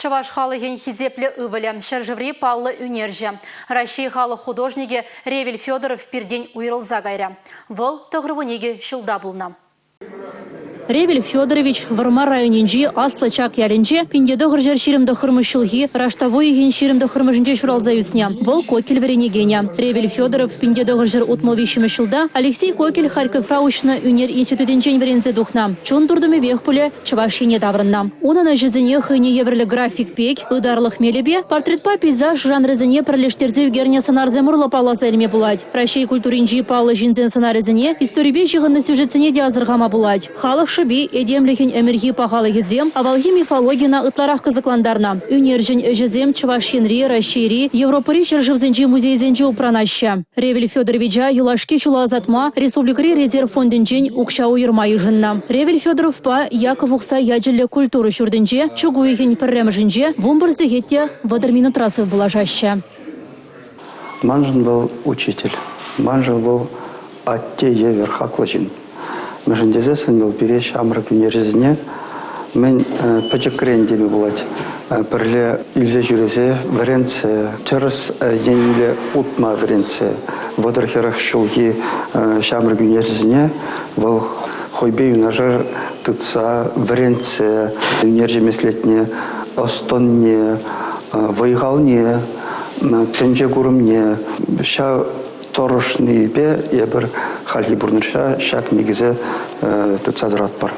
Чӑваш халӑхӗн хисеплӗ ывӑлӗ, ҫӗршыври паллӑ ӳнерҫӗ, Раҫҫей халӑх художникӗ Ревель Федоров пиртен уйрӑлса кайрӗ. Вӑл 92 ҫулта пулнӑ. Ревель Федорович Вӑрмар районӗнчи Аслӑ Чак ялӗнче 1929 ҫулхи раштав уйӑхӗн 29-мӗшӗнче ҫуралса ӳснӗ. Вӑл Кокель вӗренекенӗ. Ревель Федоров 1963 ҫулта Алексей Кокель Харьковра уҫнӑ ӳнер институтӗнчен вӗренсе тухнӑ. Чун туртӑмӗпех пулӗ Чӑваш Ене таврӑннӑ. Унӑн ӗҫӗсене хӑйне евӗрлӗ график пек, ытарлӑх мелӗпе, портретпа пейзаж жанрӗсене пӗрлештерсе ӳкернӗ сӑнарсем урлӑ палласа илме пулать. Раҫҫей культуринчи паллӑ ҫынсен сӑнарӗсене, историпе ҫыхӑннӑ сюжетсене те асӑрхама пулать. Халӑх шӑпи, этемлӗхӗн ӗмӗрхи пахалӑхӗсем авалхи мифологина ытларах кӑсӑклантарнӑ. Ӳнерҫӗн ӗҫӗсем Чӑваш Енри, Раҫҫейри, Европӑри ҫӗршывсенчи музейсенче упранаҫҫӗ. Ревель Федоровича юлашки ҫула ӑсатма республикӑри резерв фондӗнчен укҫа уйӑрма йышӑннӑ. Ревель Федоровпа Яков Ухсай ячӗллӗ культура ҫуртӗнче чӳк уйӑхӗн пӗрремӗшӗнче 11 сехет те 30 минутра сывпуллашаҫҫӗ. Маншӑн вӑл учитель, маншӑн вӑл атте евӗр хаклӑ ҫын. Мӗншӗн тесессӗн вӑл пире ҫамрӑк ӳнерҫӗсене мӗн пӗчӗкрен теме пулать пӗрле илсе ҫӳресе вӗрентсе, тӗрӗс енле утма вӗрентсе 30-40 ҫулхи ҫамрӑк ӳнерҫӗсене вӑл хӑйпе юнашар тытса вӗрентсе ӳнерҫӗ меслетне, ӑс-тӑнне, вӑй-халне, тӗнче курӑмне ҫав тӑрӑшнипе эпир хальхи пурнӑҫра ҫак никӗсе тытса тӑратпӑр.